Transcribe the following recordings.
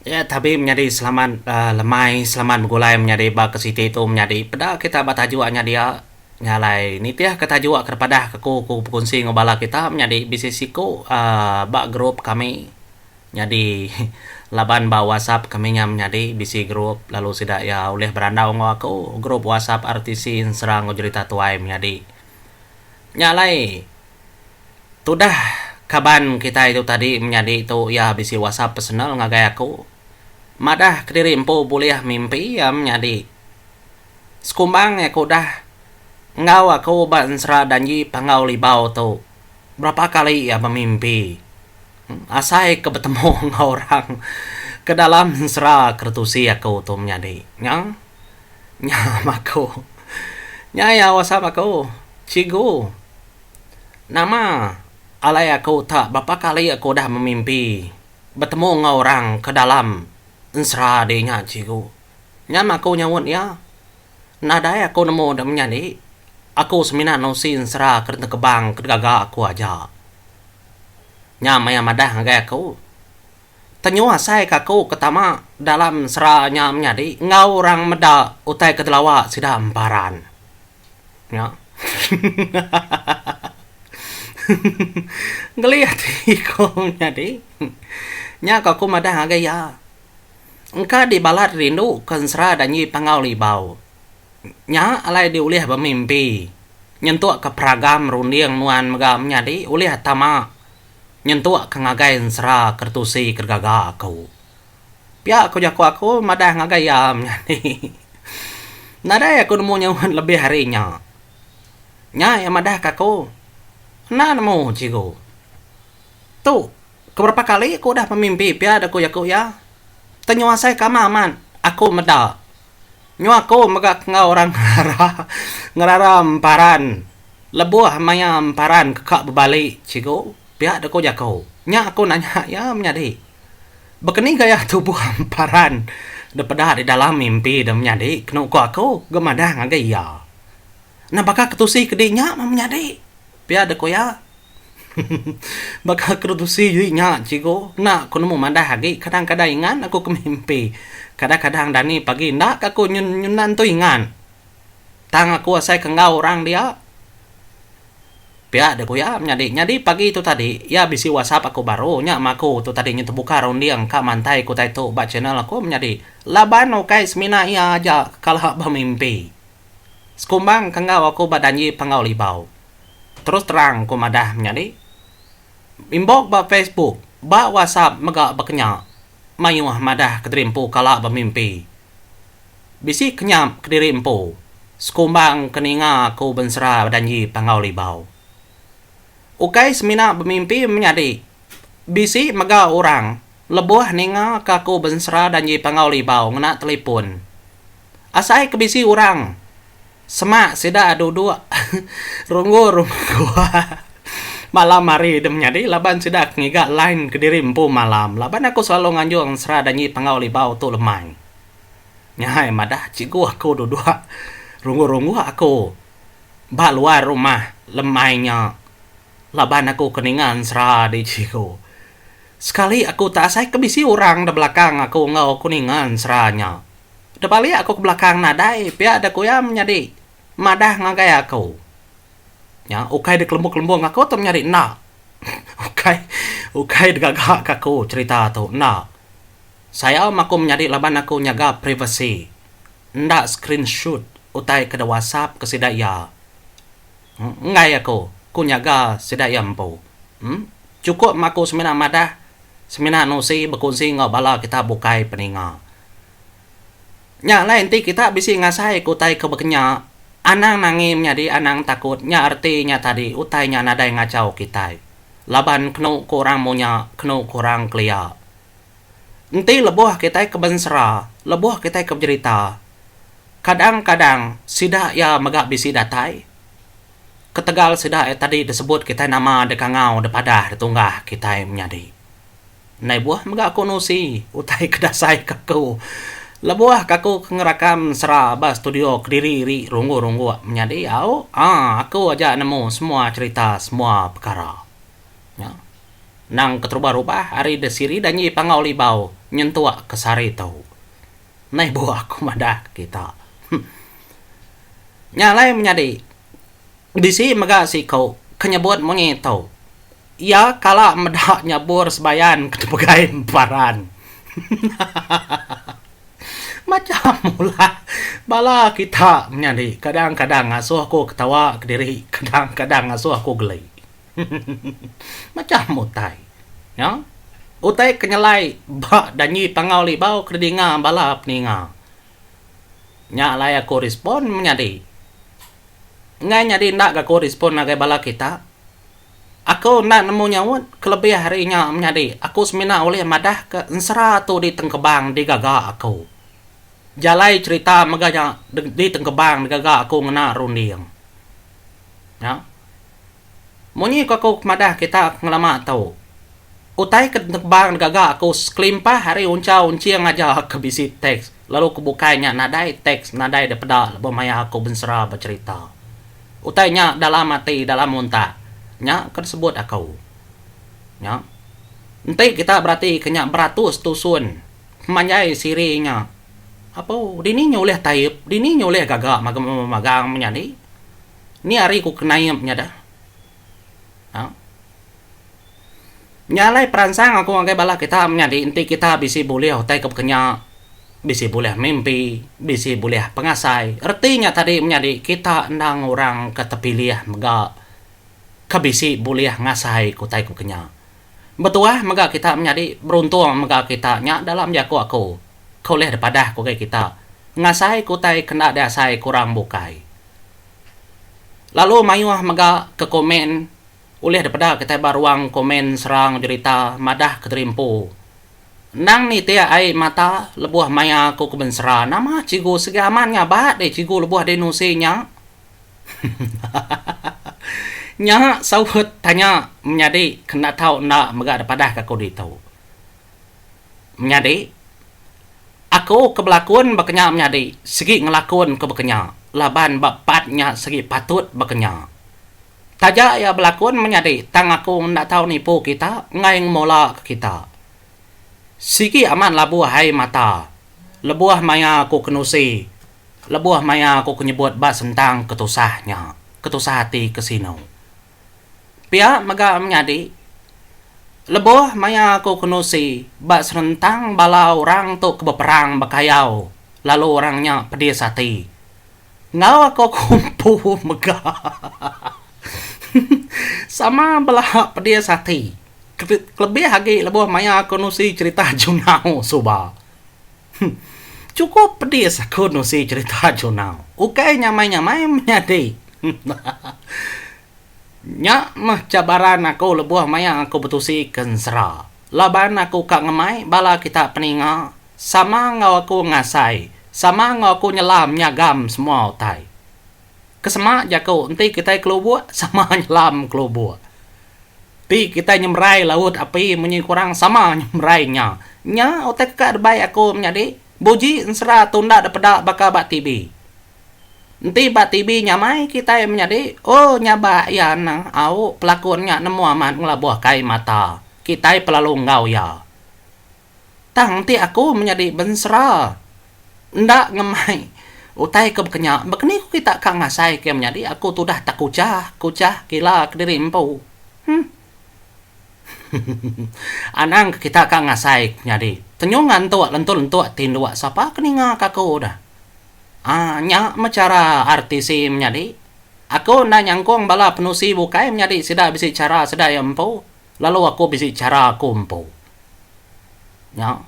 Ya tabi menyadi selamat lemai selamat begulai menyadi ba ke siti tu menyadi peda kita ba tajuk nya dia nya alai nitih ke tajuk ke padah ke ku ku bekunsi enggau bala kita menyadi bisi siku uhh ba group kami nyadi laban ba whatsapp kami nya menyadi bisi group lalu sida iya ulih berandau enggau aku group whatsapp RTC ensera enggau jerita tuai menyadi. Nya alai Tudah kaban kitai tu tadi menyadi tu iya bisi whatsapp personal ngagai aku. Madah kediri empu bulih mimpi iya menyadi. Sekumbang iya ke udah enggau aku ba ensera danji Panggau Libau tu berapa kali iya bemimpi asai ke betemu enggau orang ke dalam ensera ke ditusi aku tu menyadi. Nya nya aku. Nya iya whatsapp aku cikgu. Nama alai aku tak berapa kali aku udah memimpi betemu enggau orang ke dalam ensera di nya cikgu. Nyam aku nyaut iya. Nadai aku nemu dek menyadi. Aku semina nusi ensera ke tengkebang ke digaga aku aja. Nya maya madah ngagai aku. Tenyuh asai ke aku ke tama dalam ensera nya menyadi enggau orang meda utai ke delawa sida emparan. Nya. Geli ati ko menyadi. Nya ko aku madah ngagai iya. Engka di balat rindu ke ensera danji Panggau Libau. Nya alai di ulih bemimpi nyentuk ke peragam runding nuan mega menyadi ulih tama nyentuk ke ngagai ensera ke ditusi ke digaga aku. Pia ku jaku aku madah ngagai iya menyadi. Nadai aku nemu nyaut lebih ari nya. Nya iya madah ka aku. Enda nemu cikgu. Tu ke berapa kali aku udah bemimpi pia da ku jaku iya. Tenyu asai ke amat amat aku meda. Nyu aku mega ke enggau orang ngerara ngerara emparan lebuh maya emparan ke ka bebali cikgu pia da ku jaku. Nya aku nanya iya menyadi. Baka ni gaya tubuh emparan dipeda di dalam mimpi da menyadi kenu ku aku ga madah ngagai iya. Nah baka ketusi ke di nya meh menyadi, pia deh ku iya. Baka ke tusi di nya cikgu enda ku nemu madah agi kadang-kadang ingat aku ke mimpi. Kadang-kadang dani pagi enda ka aku nyunan tu ingat. Tang aku asai ke enggau orang dia. Pia deh ku iya menyadi. Nyadi pagi tu tadi iya bisi whatsapp aku baru nya mah aku tu tadi nyentuk buka runding ka mantai ku utai tu ba channel aku menyadi. Laban ukai semina iya aja ke kala bemimpi. Sekumbang ke enggau aku ba danji Panggau Libau. Terus terang ku madah menyadi. Inbox ba facebook ba whatsapp mega bekenya mayuh madah kediri empu kala bemimpi. Bisi kenyap kediri empu, sekumbang ke ninga aku bensera bedanji Panggau Libau. Ukai semina bemimpi menyadi, bisi mega orang lebuh ninga ke aku bensera danji Panggau Libau ngena telipun. Asai ke bisi orang semak sida duduk runggu-runggu malam hari deh menyadi laban sida ke ngiga line kediri empu malam laban aku selalu nganjung ensera danji Panggau Libau tu lemai. Nyahai madah cikgu aku duduk runggu-runggu aku ba luar rumah lemai nya laban aku ke ninga ensera di cikgu. Sekali aku tak asai ke bisi orang da belakang aku enggau aku ninga ensera nya. Da balik aku ke belakang nadai pia da ku iya menyadi madah ngagai aku. Nya ukai da kelembung-kelembung aku tu menyadi enda. Ukai ukai digaga ka aku cherita tu enda. Sayau meh aku menyadi laban aku nyaga privasi. Enda screenshot utai ke da whatsapp ke sida iya. Enggai aku, ku nyaga sida iya empu. Em chukup meh aku semina madah semina nusi bekunsi enggau bala kita bukai peninga. Nya alai enti kita bisi ngasai ke utai ke bekenya, anang nangi menyadi anang takut nya reti nya tadi utai nya nadai ngachau kitai. Laban kenu ku orang munya kenu ku orang kelia. Enti lebuh kitai ke bensera, lebuh kitai ke bejerita, kadang-kadang sida iya mega bisi datai. Ketegal sida iya tadi disebut kitai nama dikangau dipadah ditunggah kitai menyadi. Ndai buah mega aku nusi utai ke dasai ke aku. Lebuh ke aku ke ngerakam ensera ba studio kediri ri runggu-runggu menyadi au aaa aku aja nemu semua cherita semua pekara. Nya. Nang keterubah-rubah ari desiri danji Panggau Libau nyentuk ke sehari tu. Nai buah aku madah ke kita. Nya alai menyadi, bisi mega siku ke nyebut munyi tu. Iya kala meda nyabur sebayan ke dipegai emparan. Macam ulah bala kita menyadi kadang-kadang ngasuh aku ketawa kediri kadang-kadang ngasuh aku geli. Macam utai. Nya. Utai ke nyelai ba danji Panggau Libau ke didinga bala peninga. Nya alai aku respon menyadi. Enggai nyadi enda ga aku respon ngagai bala kita. Aku enda nemu nyaut kelebih ari nya menyadi aku semina ulih madahka ensera tu ditengkebang digaga aku. Jalai cherita mega nya ditengkebang digaga aku ngena runding. Nya. Munyi ku aku madah kita ngelama tu. Utai ke ditengkebang digaga aku sekelimpah ari uncha unching aja ke bisi teks lalu ke bukai nya nadai teks nadai dipeda lebuh maya aku bensera becherita. Utai nya dalam ati dalam untak nya ke disebut aku. Nya. Enti kita beratika nya beratus tusun pemanjai siri nya. Apu dini nya ulih taip dini nya ulih gaga magang menyadi. Ni ari ku ke naip nya dah. Ha. Nya alai peransang aku ngagai bala kita menyadi enti kita bisi bulih utai ke bekenya bisi bulih mimpi, bisi bulih pengasai. Reti nya tadi menyadi kita endang orang ke tepilih mega ke bisi bulih ngasai ke utai ke bekenya. Betuah mega kita menyadi beruntung mega kita nya dalam jaku aku ke ulih dipadah ku ngagai kita ngasai ke utai ke enda diasai ke orang bukai. Lalu mayuh mega ke komen ulih dipeda kitai ba ruang komen serang jerita madah kediri empu. Endang nitik ai mata lebuh maya aku ke bensera nama cikgu sigi amat ngabat deh cikgu lebuh deh nusi nya. Nya saut tanya menyadi ke enda tau enda mega dipadah ka aku ditu. Menyadi, aku ke belakun baka nya menyadi sigi ngelakun ke baka nya laban ba part nya sigi patut baka nya. Taja iya belakun menyadi tang aku enda tau nipu kita enggai ngemula ke kita. Sigi amat labuh ai mata lebuh maya aku ke nusi lebuh maya aku ke nyebut ba sentang ketusah nya, ketusah ati ke sinu. Pia mega menyadi lebuh maya aku ke nusi ba serentang bala orang tu ke beperang bekayau lalu orang nya pedis ati. Enggau aku kumpu mega. Sama bela pedis ati. Kelebih agi lebuh maya aku nusi cherita Junau suba. Chukup pedis aku nusi cherita Junau. Ukai nyamai-nyamai menyadi. Nya meh cabaran aku lebuh maya aku betusi ke ensera. Laban aku ka ngemai bala kita peninga Sama enggau aku ngasai, sama enggau aku nyelam nyagam semua utai. Ke sema jaku enti kitai kelubuk sama nyelam kelubuk. Ti kitai nyemerai laut api munyi kurang sama nyemerai nya. Nya utai ke ka debai aku menyadi buji ensera tunda depeda baka ba TV. Enti ba TV nyamai kitai menyadi oh nyabak iya nang au pelakon nya nemu amat ngelabuh kai mata kitai pelalu enggau iya. Tang enti aku menyadi bensera enda ngemai utai ke bekenya, bekeni ku kita ka ngasai ke menyadi aku tudah tekuchah kuchah gila kediri empu. Huh. Anang ke kita ka ngasai menyadi. Tenyung ngantuk lentuk lentuk tinduk sapa ke ninga ka aku dah. Aaa nya meh chara RTC menyadi. Aku enda nyangkung bala penusi bukai menyadi sida bisi chara sida iya empu lalu aku bisi chara aku empu. Nya.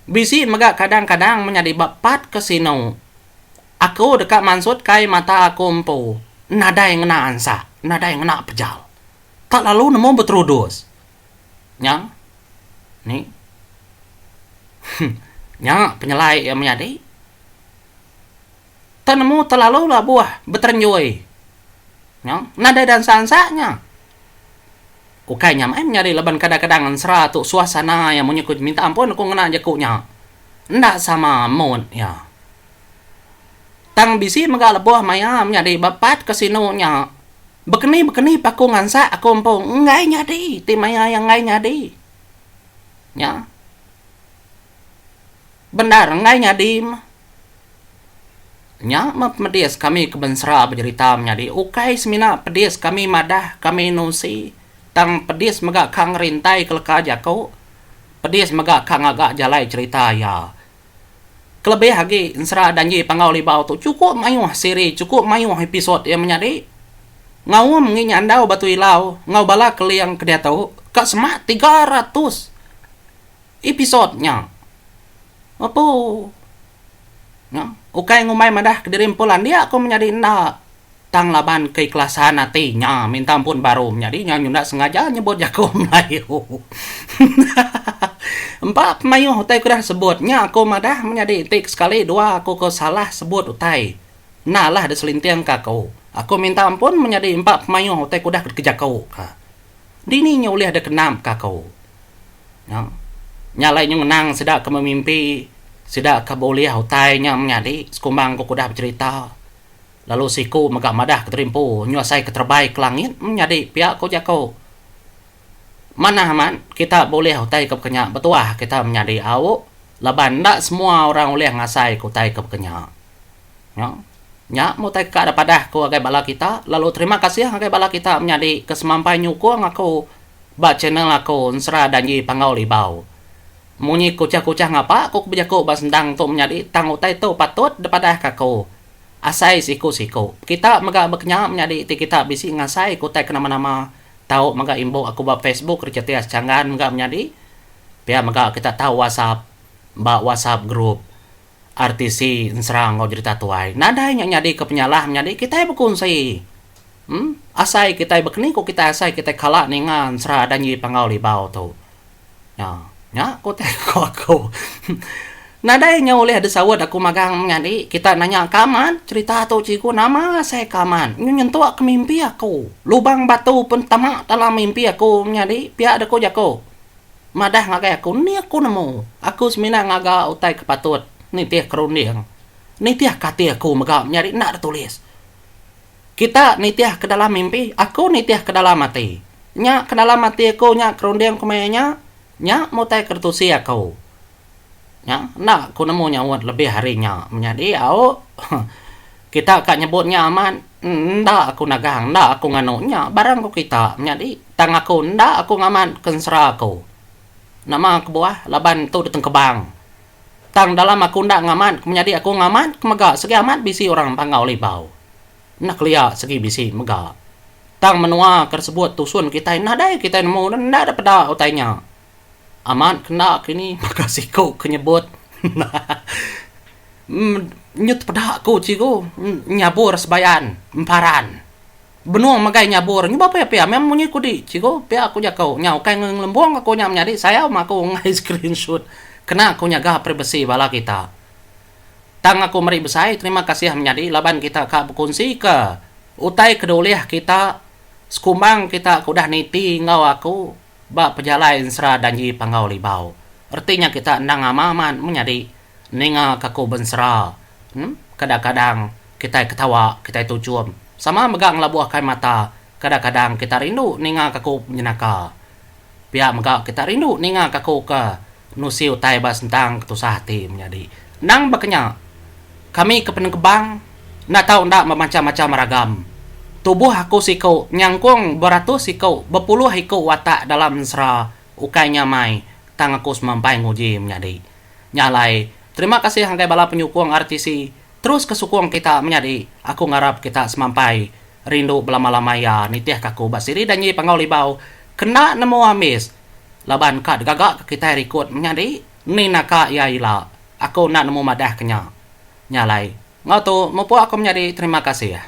Bisi mega kadang-kadang menyadi ba part ke sinu. Aku deka mansutka ai mata aku empu nadai ngena ansak, nadai ngena pejal. Tak lalu nemu beterudus. Nya. Ni. Nya penyelai iya menyadi. Tak nemu terlalu labuh beterenjui. Nya. Nadai dansa-ansak nya. Ukai nya meh menyadi laban kadang-kadang ensera tu suasana iya munyi ku minta ampun ku ngena jaku nya enda sama mood iya. Tang bisi mega lebuh maya menyadi ba part ke sinu nya. Bekeni-bekeni pa aku ngansak aku empu enggai nyadi ti maya iya enggai nyadi. Nya. Bendar enggai nyadi meh. Nya meh pemedis kami ke bensera bejerita menyadi ukai semina pedis kami madah kami nusi tang pedis mega ka ngerintai ke leka jaku, pedis mega ka ngaga jalai cherita iya. Kelebih agi ensera Danji Panggau Libau tu chukup mayuh siri chukup mayuh episod iya menyadi. Ngaum ngi nyandau Batu Ilau enggau bala keling ke diatu ka semak 300 episod nya. Apu. Nya ukai ngumbai madah kediri empu landik aku menyadi enda. Tang laban keikhlasan ati nya minta ampun baru menyadi nya nyunda sengaja nyebut jaku Melayu. Empa pemayuh utai ke udah sebut nya aku madah menyadi enti sekali dua aku ke salah sebut utai enda alah diselinting ka aku. Aku minta ampun menyadi empa pemayuh utai ke udah kejaku ka. Dini nya ulih dikenap ka aku. Nya nya alai nyu ngenang sida ke bemimpi sida ke beulih utai nya menyadi sekumbang ku ke udah becherita. Lalu siku mega madah ke terimpu nyu asai ke terebai ke langit menyadi pia ku jaku. Manah amat kita bulih utai ke baka nya betuah kita menyadi au laban enda semua orang ulih ngasai ke utai ke baka nya. Nya nya meh utai ke ka padah ku ngagai bala kita lalu terima kasih ngagai bala kita menyadi ke semampai nyukung aku ba channel aku Ensera Danji Panggau Libau. Munyi kuchah-kuchah ngapa ku ke bejaku ba sentang tu menyadi tang utai tu patut dipadah ka aku. Asai siku-siku. Kita mega bekenya menyadi ti kita bisi ngasai ke utai ke nama-nama tau mega imbok aku ba Facebook Richard Tias Changgan mega menyadi. Pia mega kita tau WhatsApp ba WhatsApp group RTC Ensera enggau Jerita Tuai. Nadai nya nyadi ke penyalah menyadi kitai bekunsi. Em asai kitai bekeni ku kitai asai kitai kala ninga ensera Danji Panggau Libau tu. Nya. Nya ku utai ku aku. Nadai nya ulih disaut aku magang menyadi kita nanya ka amat cherita tu cikgu nama asai ka amat nyu nyentuk ke mimpi aku. Lubang batu pun tama dalam mimpi aku menyadi pia deh ku jaku. Madah ngagai aku ni aku nemu. Aku semina ngaga utai ke patut nitih ke runding. Nitih ke ati aku mega menyadi enda ditulis. Kita nitih ke dalam mimpi, aku nitih ke dalam ati. Nya ke dalam ati aku nya ke runding ku maya nya, nya meh utai ke ditusi aku. Nya enda ku nemu nyaut lebih ari nya menyadi au. Kita ka nyebut nya amat enda aku nagang enda aku nganu nya barang ku kita menyadi tang aku enda aku ngamat ke ensera aku. Nama kebuah laban tu ditengkebang. Tang dalam aku enda ngamat ke menyadi aku ngamat ke mega segi amat bisi orang Panggau Libau. Enda kelia segi bisi mega. Tang menua ke disebut tusun kitai nadai kitai nemu enda da peda utai nya. Amat kenda kini baka siku ke nyebut Nyu tepeda aku cikgu nyabur sebayan emparan. Benung megai nyabur nyu ba pia pia meh munyi kudi cikgu pia ku jaku nya ukai ngelembung aku nya menyadi sayau mah aku enggai screenshot kena aku nyaga privasi bala kita. Tang aku meri besai terima kasih menyadi laban kita ka bekunsi ke utai ke diulih kita sekumbang kita ke udah niti enggau aku. Ba pejalai ensera Danji Panggau Libau. Reti nya kita endang ama amat menyadi ninga ka ku bensera. Em kadang-kadang kitai ketawa, kitai tuchum. Sama mega ngelabuh kai mata, kadang-kadang kita rindu ninga ka ku jenaka. Pia mega kita rindu ninga ka ku ke nusi utai ba sentang ketusah ati menyadi. Endang baka nya, kami ke penengkebang enda tau enda bemacham-macham ragam. Tubuh aku siku nyangkung beratus iku, bepuluh iku watak dalam ensera ukai nya mai tang aku semampai nguji menyadi. Nya alai, terima kasih ngagai bala penyukung RTC, terus ke sukung kita menyadi, aku ngarap kita semampai rindu belama-lama iya nitihka aku ba siri Danji Panggau Libau kena nemu ambis. Laban ka digaga ke kitai rikut menyadi ni naka iya ila. Aku enda nemu madah ke nya. Nya alai. Enggau tu, mupuk aku menyadi terima kasih.